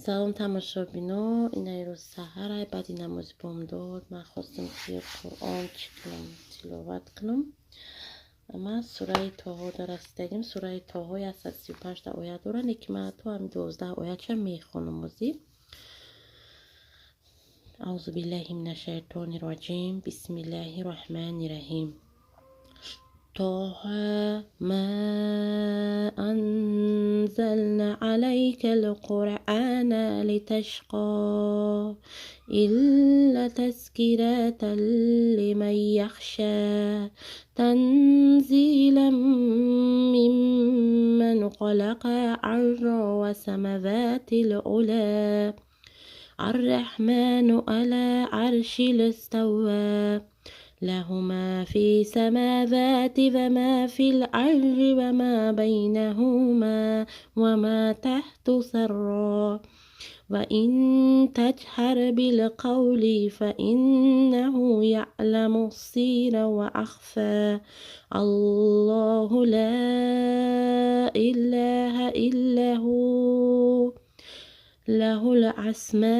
Салом, тамошобино. Инаи рӯз саҳарай, баъди намози бомдод ман хостам, ки Қуръон чӣ кунам, тиловат кунам. Ман сураи Тоҳо расидагим. Сураи Тоҳо 135-та оят дорад, лекин ман то ҳами 12 оятша мехонам озӣ. Аузу биллаҳи мина шайтони роҷим. Бисмиллаҳи роҳмани раҳим. طه ما أنزلنا عليك القرآن لتشقى إلا تذكرة لمن يخشى تنزيلا ممن خلق الأرض والسماوات العلى الرحمن على عرش استوى له ما في سماوات وما في الأرض وما بينهما وما تحت سرا وإن تجهر بالقول فإنه يعلم السر وأخفى الله لا إله إلا هو له الأسماء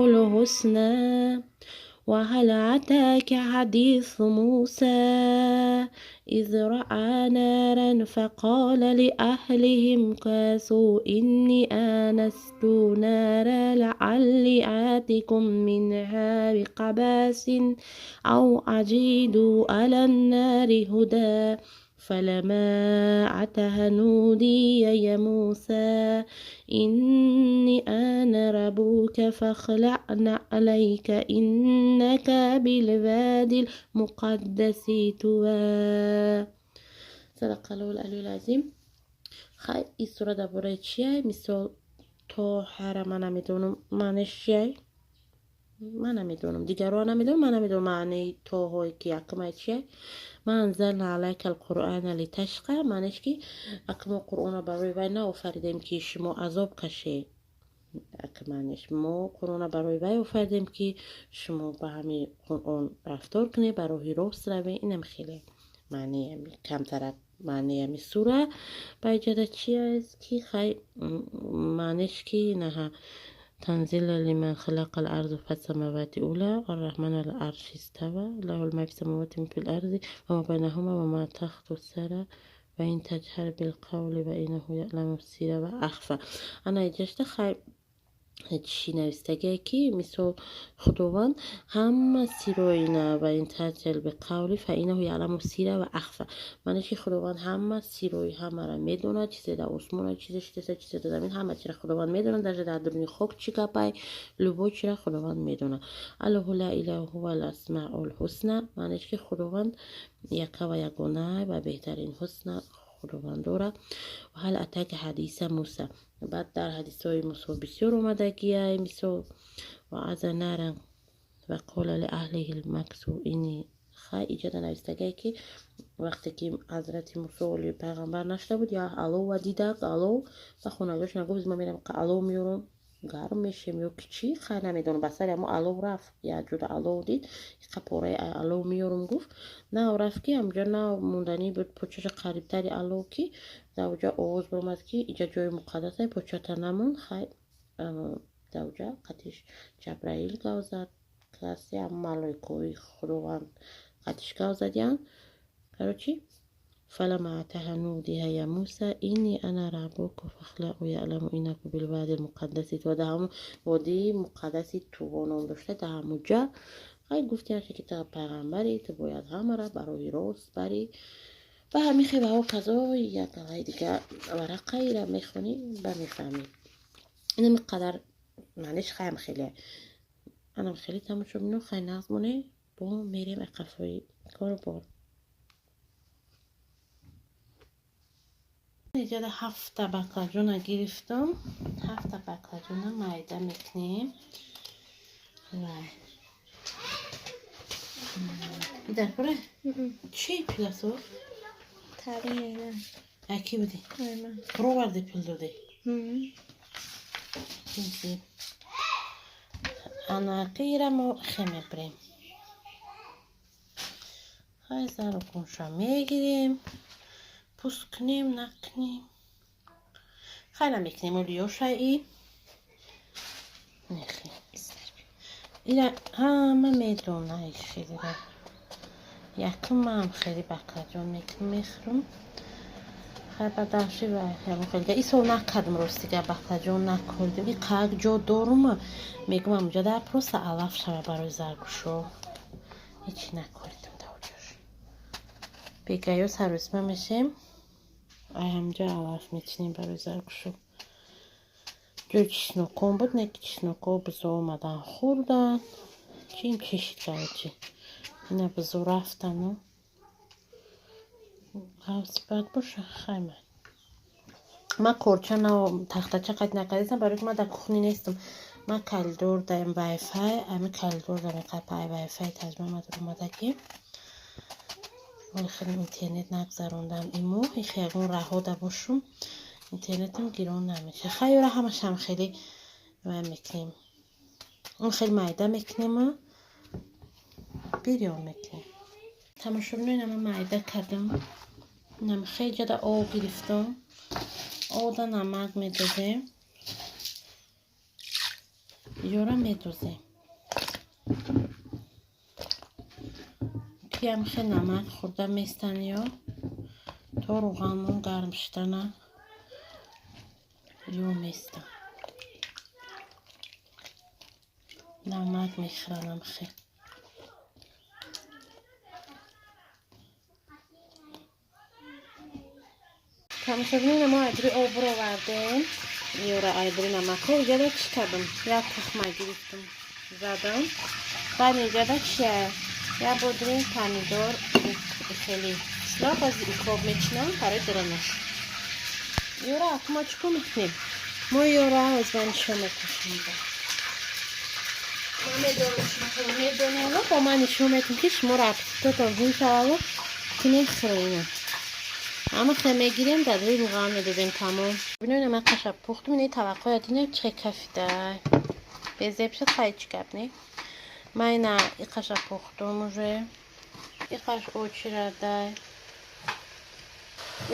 الحسنى. وهل أتاك حديث موسى إذ رأى نارا فقال لأهلهم كاسوا إني آنست نارا لعلي آتيكم منها بقباس أو أجد على النار هدى فلما أتاها نودي يا موسى إني أنا ربك فاخلع نعليك إنك بالوادي المقدس طوى. صدق الله العلي العظيم. Хай, ин сура дар бораи чия? Мисол, Тоҳара ман намедонам маънеш чия, ман намедонам, дигарро намедонам, ман намедонам маънеи тоҳое ки якмай чия. Ма анзална алайка алқуръана литашқа, маънеш ки ака мо Қуръонро барои вай наофаридем, ки шумо азоб кашед. Ака маънеш мо Қуръонро барои вай офаридем, ки шумо ба ҳамин Қуръон рафтор кунед, ба роҳи рост равед. Инам хеле маънеи камтарак маънеи ҳами сура. Ба иҷода чи аст, ки хай маънеш ки наҳа تنزيلا لمن خلق الأرض فالسماوات أولى الرحمن على العرش استوى له ما في السماوات وفي الأرض وما بينهما وما تحت الثرى وإن تجهر بالقول فإنه يعلم السر وأخفى. Ана иҷашта хай чӣ навистагие, ки мисол Худованд ҳама сиррои ва ин таҷҳар биқавли фаиннаҳу яъламу сирра ва ахфа, маънеш ки Худованд ҳама сиррои ҳамаро медонад, чизе дар осмона, чизе шидаста, чизе дар замин, ҳама чиро Худованд медонад, даже дар дуруни хок чӣ гапай, любой чиро Худованд медонад. Аллоҳу ла илаҳа ҳувал асмаул ҳусна, маънеш ки Худованд яка ва ягона ва беҳтарин ҳусна Худованд дорад. Ҳал атака ҳадиса Муса, баъд дар ҳадисҳои Мусо бисёр омадагиай, мисол ва аза наран ва қола лиаҳлиҳи максу ини. Хай, иҷода навистагае, ки вақте ки ҳазрати Мусо оли пайғамбар нашуда буд, я алова дидак, алов ба хонагиҳошона гуфт: «Ман мерам, алов меёрам, гарм мешем» ё ки чӣ, хай намедонам. Ба сари ҳамо алов рафт, як ҷуда алов дид, иқа пораи алов меёрам гуфт. Нав рафт, ки ҳамҷо нав монданӣ буд почаша қарибтари алов, ки дар оҷа овоз баромад, ки иҷа ҷои муқаддаса, почата намон. Хай, дар оҷа қатиш Ҷабраил гав зад, касе малоикаҳои Худованд қатиш гав задиянд. Короче, فلما أتاها نودي يا موسى إني أنا ربك فاخلع يعلم إنك بالوادي المقدس طوى. در همون وادی مقدسی طوا نام داشته، در همونجا خیلی گفتی که تو پیغمبری، تو باید همه را برای راست بری و همین خیلی و کذا. یک دیگه ورقه را میخونی و میفهمی. اینم قدر معنیش خیلی خیلی انم خیلی تماشا بینو خیلی نغز. با میریم اقفای کار بار. Иҷода ҳафта баклажона гирифтам. Ҳафта баклажона майда мекунем. Вай, дар кора чӣ пиласо? Ки будӣ роварди, пил додӣ. Анақира мо хе мебирем. Хай, зару кунша мегирем, пӯст кунем, накунем. Хай намекунем олиёшаи. Нехи. Ира ҳама медона хеле. Якум ман хеле баклажон мекунам, мехӯрам. Хай бадаши ва ҳамон хеле. И сол накардам ростига баклажон накардам. И қак ҷо дорум, мегӯям амҷа да просто алаф шава барои заргӯшо. Ҳечи накардам даоҷош. Бегаё сарӯзма мешем. Ай ҳамҷа алаф мечинем барои заргӯшо. Ҷои чеснокон буд, не ки чесноко бизо омадан хӯрдан. Чим чишид короче. Ина бизо рафтану. Ғавс бад боша хайма. Ман корча на тахтача қайд накардам, барои ки ман дар кухни нестам. Ман коридор даем вайфай, ами коридор дам қапай вайфай таҷма мад омадаги. Оли хеле интернет нагзарондам имо, ихе ягон раҳо да бошум. Интернетам гирон намеша. Хайёра ҳамашам хеле вай мекунем. Он хеле майда мекунем, бирён мекунем. Тамошобино, инама майда кардам. Инам хеле ҷода об гирифтам. Ода намак медозем. Ёра медозем. Киям хеле намак хӯрда местан ё то рӯғанмон гарм шудана ё местан. Намак мехӯранам хеле. Тамошобинон, мо айдри об бировардем. Ёра айдри намакҳо иҷода чӣ кардам? Як тухма гирифтам, задам. Баъд иҷода чия? Як бодринг, помидор, хеле чеснок аз укроп мечинам барои дарунаш. Ёра мо чӣ кор мекунем? Мо ёра аз ман нишон меташем. Ман медонам, шумо медонем, бо ман нишон метам, ки шуморо аппетитотон гум шавад, кунем хӯрем. Ама хе мегирем, дар рӯи рӯған медозем, тамом. Бинед, ман қаша пухтум, ин таваққоя динем чӣ кафида. Безеб шуд, хай чӣ гап не? Ман ина иқаша пухтум уже. Иқаш очирадай.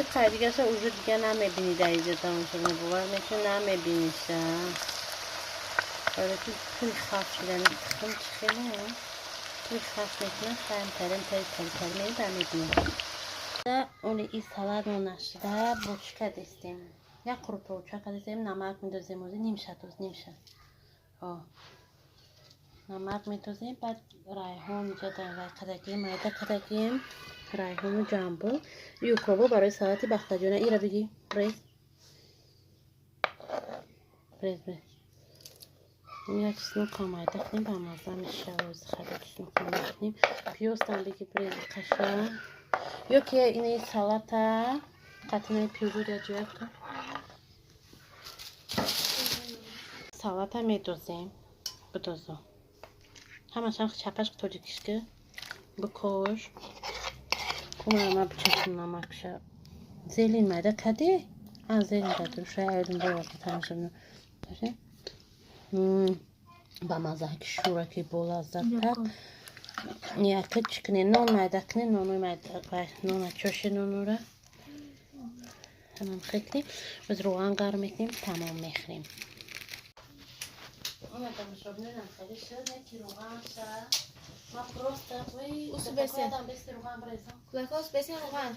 Иқай дигаша уже дига намебинӣ дар иҷо тамошобино, бовар мекунӣ намебиниша. Барои ки пури хаф шудани тухм чӣ хеле пури хаф мекунад, хаям тарем тари тари тари меба мебинем. Оли и салатмо нашида бо чӣ кардестем? Як қурутовча кардестем, намак медозем, ози нимша тоз нимша. Намак медозем, баъд райҳон иҷа дар вай кардагем, майда кардагем, райҳону ҷамбул. И укробо барои салати бахтаҷона. Ира биги, брез. Брез, брез. Як чеснок майда кунем, ба мазза мешава. Ози хада чеснок мекунем. Пиёзтам биги, брези қаша. Ё ки инаи салата қатинаи пиёзу ҷоя кун. Салата медозем. Бидозо. Ҳамашам чапаш тоҷикишки бикош. Кумара бичашм намакша. Зелин майда кади? А зелин даду шай айдум боварда тамошобино. Ба мазза ки шура ки болаззат так. Яке чӣ кунем? Нон майда кунем, нонои майда, нона чоши нонора. Ҳамам хекнем. Боз рӯған гарм мекунем, тамом мехӯрем. Она тамошобинонам хеле шуд, не ки рӯған ша. Ма просто вай Усу бесе. Бесе рӯған брезам. Кӯдакҳо бесе рӯған.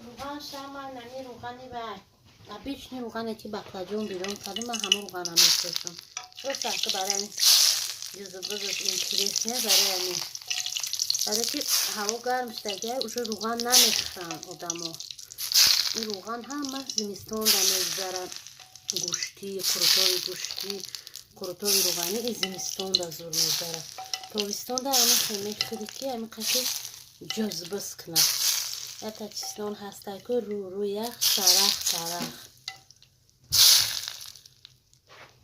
Рӯған ша ман нами рӯғани вай. Обычный рӯғане ки баклажон берун кардам, ман ҳамон рӯғана мефурӯшам. Просто ки барои ҷузубузуш интересне, барои ҳамин. Барои ки ҳаво гарм шудагиай, уже рӯған намехӯранд одамо. Ин рӯған ҳамаш зимистонда мегузарад. Гӯштӣ, қурутови гӯштӣ, қурутови рӯғанӣ ин зимистонда зур мегузарад. Тобистонда ҳама хел мехӯрӣ ки ҳамин қаки ҷузбуз кунад. Якта чиснон ҳастай ку рӯ рӯ ях сарах сарах.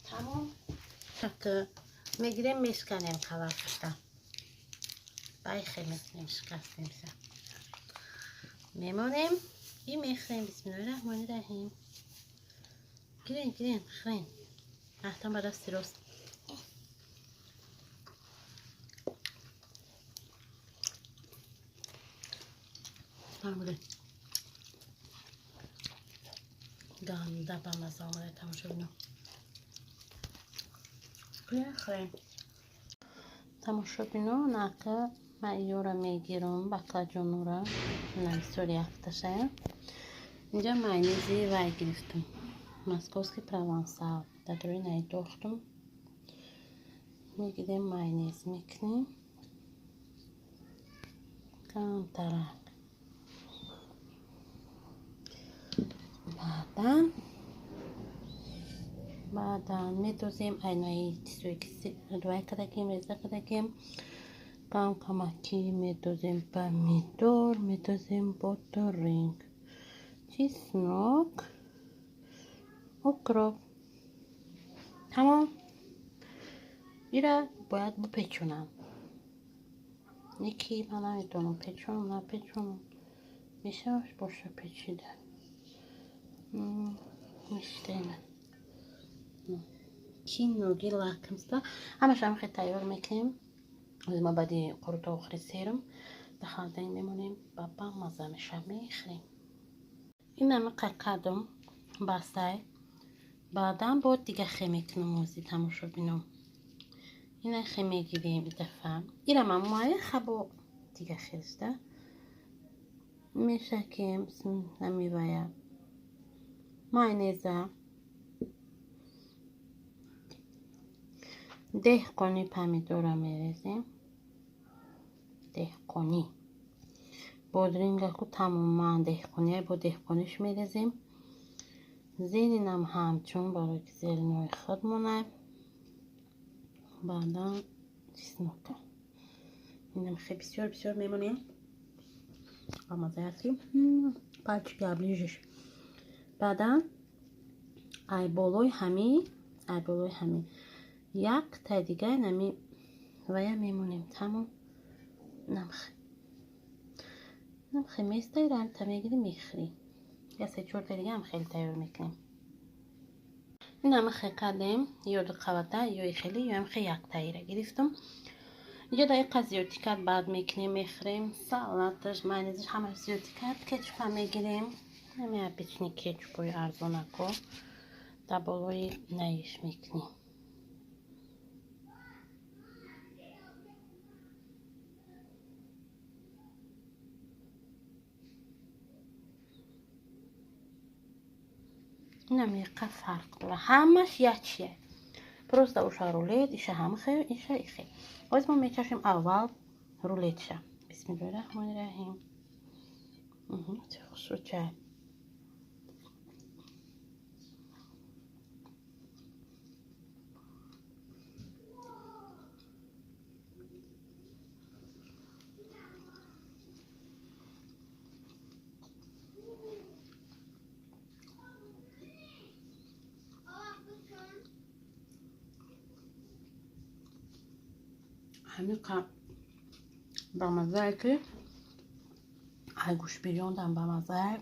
Тамом. Мегирем, мешканем қалафта. Байхе мекунем, шикастемса. Мемонем и мехӯрем. Бисмиллоҳи раҳмони раҳим. Гирен, гирен, хӯрен. Аҳтам ба дасти рост. Ганда ба маза омада, тамошобино. Хӯрем. Тамошобино, нака ман иёра мегирам, баклаҷонора. На бисёр якташая. Инҷа майонези вай гирифтам. Московский провансал. Дар рӯи наидохтам. Мегирем, майонез мекунем. Камтарак. Баъдан медозем айнаи чизое ки вай кардагем, реза кардагем. Кам камакӣ медозем помидор, медозем бодиринг, чеснок, укроп. Тамом. Ира бояд бипечонам. Неки ман намедонам печонам, напечонам. Мешавад боша печида. Мешта ки ноги лакомства. Ҳамаша ҳам хел тайёр мекунем. Оз ма баъди қуруту охири серам дар холодильник мемонем, ба бамаза меша, мехӯрем. Ин ҳама қадам бастай. Баъдан бо дига хе мекунам ози, тамошобино. Ина хе мегирем дафъа. Ира ман муайян хабо дига хелста. Мешакем намивая. Майонеза. Деҳқони помидора мерезем. Деҳқонӣ. Бодирингаку тамоман деҳқония, бо деҳқониш мерезем. Зелень ам ҳамчун барои ки зелень ои худмона. Баъдан чеснок а. Инам хеле бисёр бисёр мемонем. Ба маззае аст ки пальчики оближешь. Баъдан ай болои ҳами, ай болои ҳами як тай дига нами вая мемонем. Тамом. Намхе. Намхе местай рамта мегирӣ, мехӯрӣ. Я се чорта дига ҳам хеле тайёр мекунем. Ин ҳама хе кардем, ё ду қабата, ё хеле, ё ҳам хе яктаира гирифтам. Инҷо дар иқа зиёдтӣ кард, баъд мекунем, мехӯрем. Салаташ, майонезаш ҳамаш зиёдтӣ кард. Кетчупа мегирем. Ҳами обычный кетчупои арзонако дар болои наиш мекунем. Инам яқа фарқ дора. Ҳамаш як чия. Просто уша рулет, иша ҳамхе, иша ихе. Ҳоз мо мечашем аввал рулетша. Бисмиллоҳи раҳмони раҳим. Чӣ хушрӯ чай. Ҳамиқа бамаззае ки ай гӯшбирёндам бамаззае,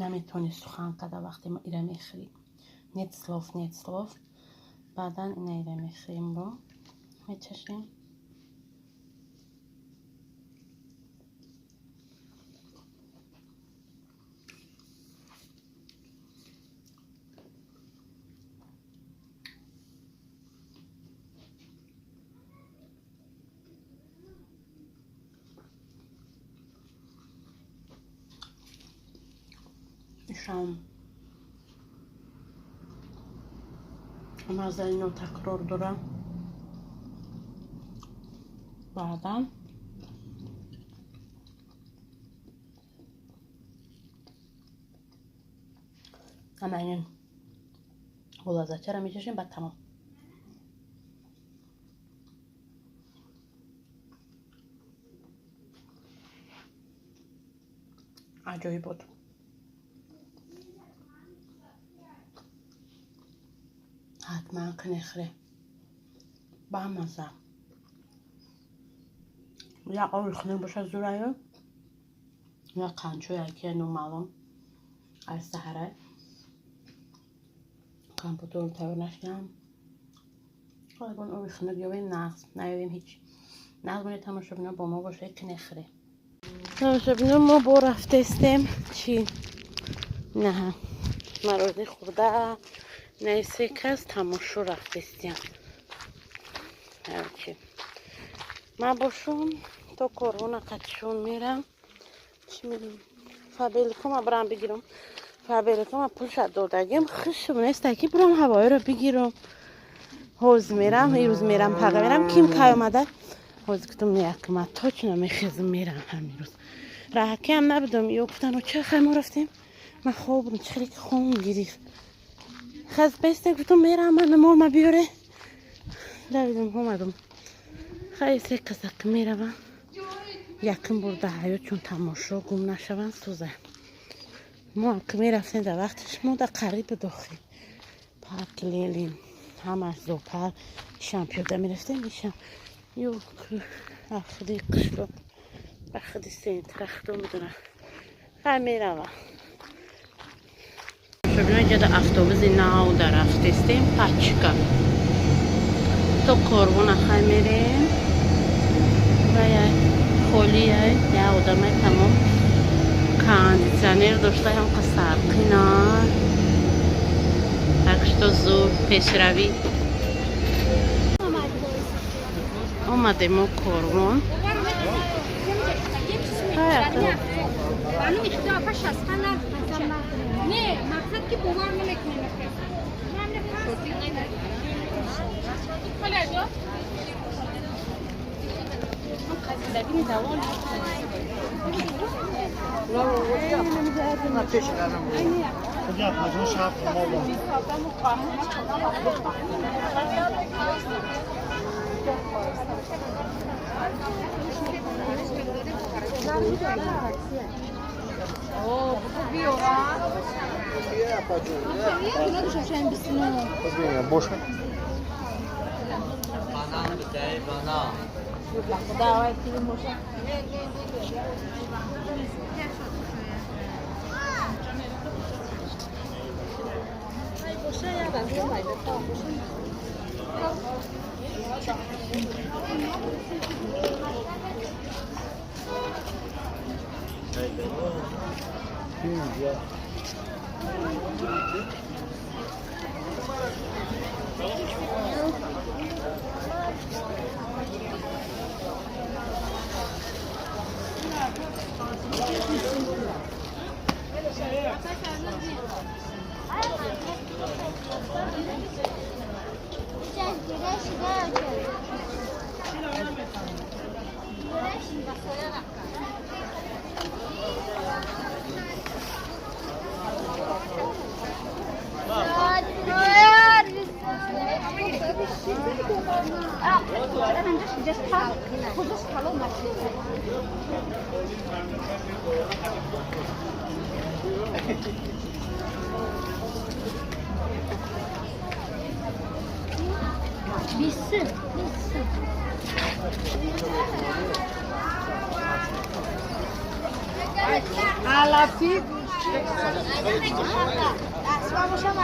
наметавонӣ сухан карда вақте ира мехӯрӣ. Нет слов, нет слов. Баъдан ина ира мехӯрем, бо мечашем. Ишам маззаи нотакрор дора. Баъдан ҳамаин гулазачаро мечашем, баъд тамом. Аҷоибот. Ҳатман кунехӯре. Бамазза. Як оби хунук бошад зураю, як қанчоя ки номаълум аз саҳарай. Компьютер тайёр нашудам. Ягон оби хунук ёбем нағз, наёбем ҳеҷ. Нағз монед, тамошобино, бо мо бошед, кунехӯре. Тамошобино, мо бо рафтестем чи? Наҳа. Мороженое хӯрда, не се кас тамошо рафтестиям. Короче, ман бошум то корвона қатишон мерам. Чӣ мерам? Фаберликома брам бигирам. Фаберликома пулша додагим, хушум неста ки бурам ҳавоиро бигирам. Ҳоз мерам, ирӯз мерам, пага мерам, ким кай омада? Ҳоз гуфтам якма точно мехезам мерам ҳамин рӯз. Раҳакиам набудам, ё гуфтан ча хай мо рафтем. Ман хоб будам, чӣ хеле ки хом гирифт. Хаз бесте гуфтам мерам, ман морма биёре. Давидам омадам. Хай се касак меравам. Якум бор дар ҳаёт чун тамошо гум нашаванд сӯза. Мо ҳам ки мерафтем дар вақтиш мо дар қариб буд охи. Парк Ленин, ҳамаш зоопарк, ишам пиёда мерафтем, ишам. Ё ахди қишлоқ, ахди центр, худо медонад. Хай меравам. Шобино ҷада автобуси нав дар рафтестем, пачка. То корвона хай мерем. Ва як холия, як одамай тамом кондитсионер дошта, ҳам сарқина. Так что зур пешравӣ. Омадем мо корвон.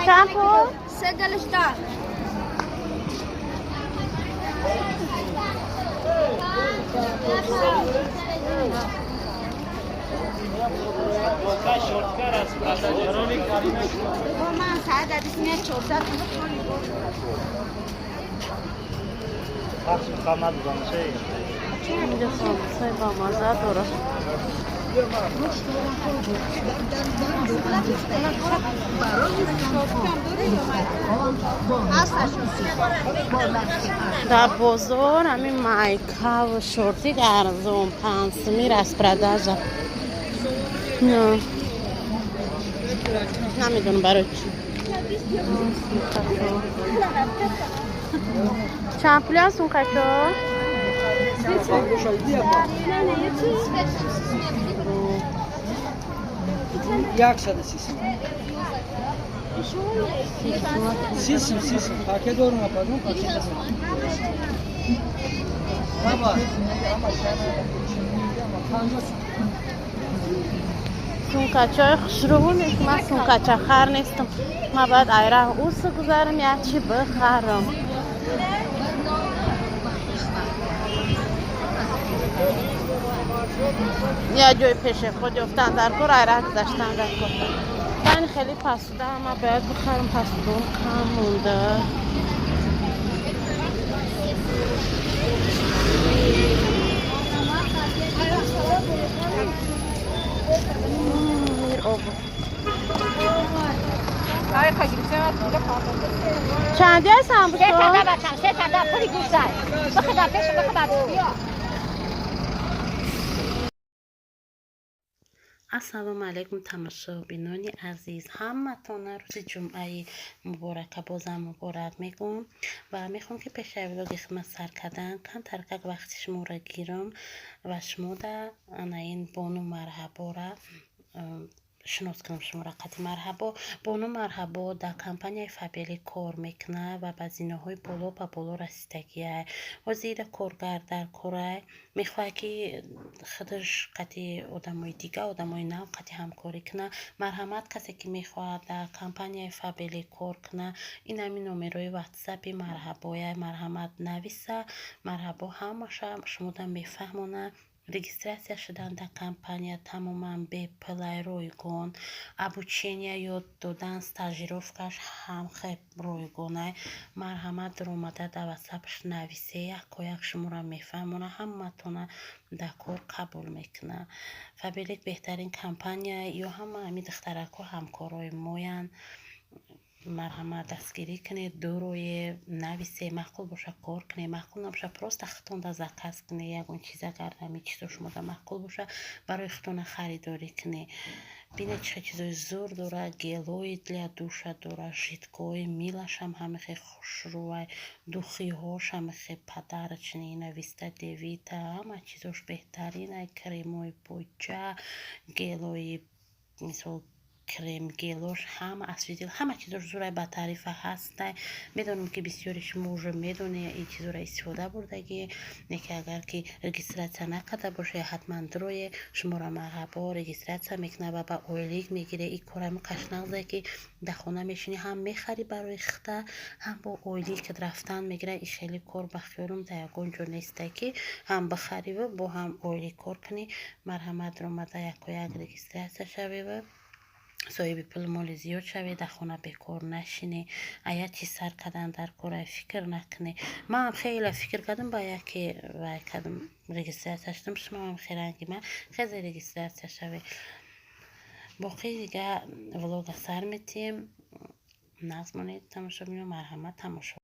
Шампу? اینجا ساموسای با مزه داره. در بازار همین مایکا و شورتی ارزون 5 распродажа. نه نمیدونم برای چی. چند پولی هست اون کچا؟ 130. Сисим. Paket doğru yapalım, paket. Baba. Сумкачаи хушрӯ нест, ман сумкача хар нестам. Ман бояд айра усы гузарам, як чи бихарам. Я ҷои пеши худ ёфтан дар кор, айра гузаштан дар кор. Бани хеле посуда, ма бояд бихарам, посудом кам монда. چندی هستم سه تا بچم، سه تا پولی گوشت بخدا پیش بخدا بیا. Ассалому алайкум, тамошобинони азиз, ҳаматона рӯзи ҷумъаи муборака бозам муборак мегӯм ва мехоҳам, ки пешаи влоги хидмат сар кардан камтаркак вақти шуморо гирам ва шумода ана ин бону Марҳабора шинос кунам. Шуморо қати Марҳабо. Бону Марҳабо дар компанияи Фаберлик кор мекунад ва ба зинаҳои боло ба боло расидагиай. Ҳозир коргар дар корай, мехоҳад, ки худаш қати одамои дига, одамои нав қати ҳамкорӣ кунад. Марҳамат, касе ки мехоҳад дар компанияи Фаберлик кор кунад, ин ҳамин номерои ватсапи Марҳабояй. Марҳамат, нависа. Марҳабо ҳамаша шумода мефаҳмонад. Регистрация шудан дар компания тамоман бепулай, ройгон. Обучения ёд додан, стажировкаш ҳам хел ройгонай. Марҳамат, даромада дар ватсапаш нависе, якояк шуморо мефаҳмонад, ҳаматона дар кор қабул мекунад. Фаберлик беҳтарин компания ё ҳама ҳамин духтаракҳо ҳамкорои моянд. Марҳамат, дастгирӣ кунед, дурое, нависе, маъқул боша, кор кунед, маъқул набоша, просто худтонда заказ кунед ягон чиз. Агар ҳамин чизо шумода маъқул боша, барои худтона харидорӣ кунед. Бинед, чӣ чизои зур дорад: гелои для душа дорад, жидкои мылашам ҳамихе хушрӯай, духиҳош ҳамихе подарочный, ина Виста Девита, ҳама чизош беҳтаринай, кремои боҷа, гелои, мисол, крем гелош, ҳама осветитель, ҳама чизош зурай, ба таърифа ҳастай. Медонам, ки бисёри шумо уже медонед, ин чизоро истифода бурдагӣ. Неки агар ки регистрация накарда бошед, ҳатман дурое, шуморо Марҳабо регистрация мекунад ва ба ойлик мегире. Ин корами қашнағзе, ки дар хона мешинӣ, ҳам мехарӣ барои хита, ҳам бо ойликат рафтан мегирад. Ин хеле кор ба хиёлам дар ягон ҷо несте, ки ҳам бихариву бо ҳам ойлик кор кунӣ. Марҳамат, омада якояк регистрация шавеву соҳиби пулу моли зиёд шавед, дар хона бекор нашинӣ. А як чиз сар кардан дар кора фикр накунӣ. Манам хеле фикр кардам, ба яке вай кардам, регистрация шудам. Шумоам херанги ман хеле регистрация шавед. Боқӣ дига влога сар метиҳем. Нағз монед, тамошобино, марҳамат, тамошо.